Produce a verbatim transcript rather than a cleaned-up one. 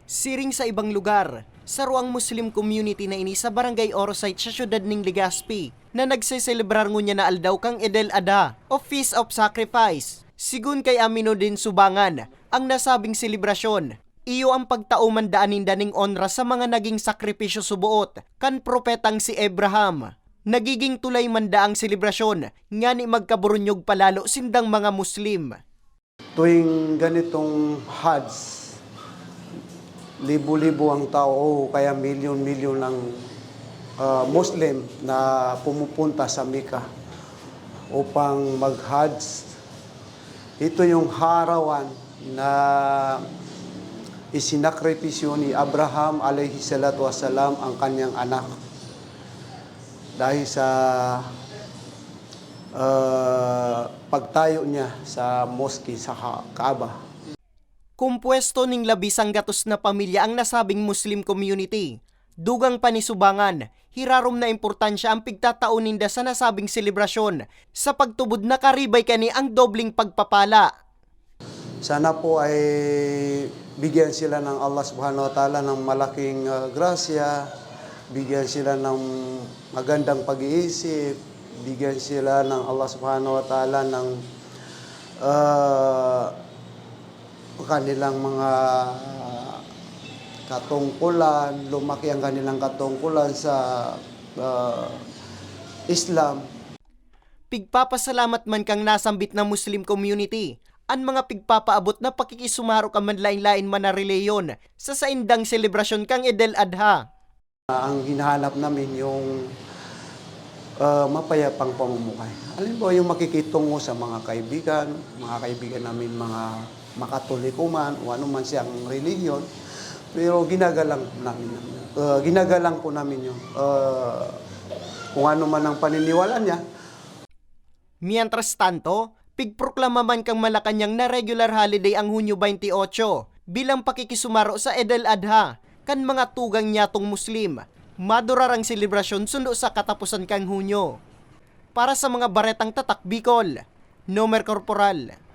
Siring sa ibang lugar, saro ang Muslim community na ini sa Barangay Orosite sa siyudad ning Legazpi na nagseselebrar ngunyan na aldaw kan Eid al-Adha o Feast of Sacrifice. Sigun kay Aminuddin Subangan, ang nasabing selebrasyon, iyo ang pagtao man daan ninda ning onra sa mga naging sakripisyo suboot kan propetang si Abraham. Nagiging tulay man daang selebrasyon, ngani magkaburunyog palalo sindang mga Muslim. Tuwing ganitong Hajj, libo-libo ang tao o kaya milyon-milyon ang, ah, Muslim na pumupunta sa Mecca upang mag-Hajj. Ito yung harawan na isinakripisyo ni Abraham alayhi salatu wasalam ang kanyang anak dahil sa, ah, pagtayo niya sa mosque sa Ka-, Kaaba. Kompuesto ning labisang gatos na pamilya ang nasabing Muslim community. Dugang pa ni Subangan, hirarom na importansya ang pigtatao ninda sa nasabing selebrasyon sa pagtubod na karibay kani ang dobleng pagpapala. Sana po ay bigyan sila ng Allah Subhanahu wa Ta'ala ng malaking, ah, grasya, bigyan sila ng magandang pag-iisip, bigyan sila ng Allah Subhanahu wa Ta'ala ng, ah, kanilang mga katungkulan, lumaki ang kanilang katungkulan sa, ah, Islam. Pigpapasalamat man kan nasambit na Muslim community an mga pigpapaabot na pakikisumaro kan manlaen-laen man na relihiyon sa saindang selebrasyon kan Eid al-Adha. Ang hinahanap namin yung, ah, mapayapang pamumuhay. Halimbawa, yung makikitungo sa mga kaibigan, mga kaibigan namin, mga makatoliko man o ano man siyang relihiyon, pero ginagalang namin, ah, ginagalang po namin yun. Ah, kung ano man ang paniniwala niya. Mientras tanto, pigproklama man kan Malacañang na regular holiday ang Hunyo twenty-eight bilang pakikisumaro sa Eid al-Adha kan mga tugang nyatong Muslim. Madurar ang selebrasyon sundo sa kataposan kan Hunyo. Para sa mga baretang tatak Bicol, Nomer Corporal.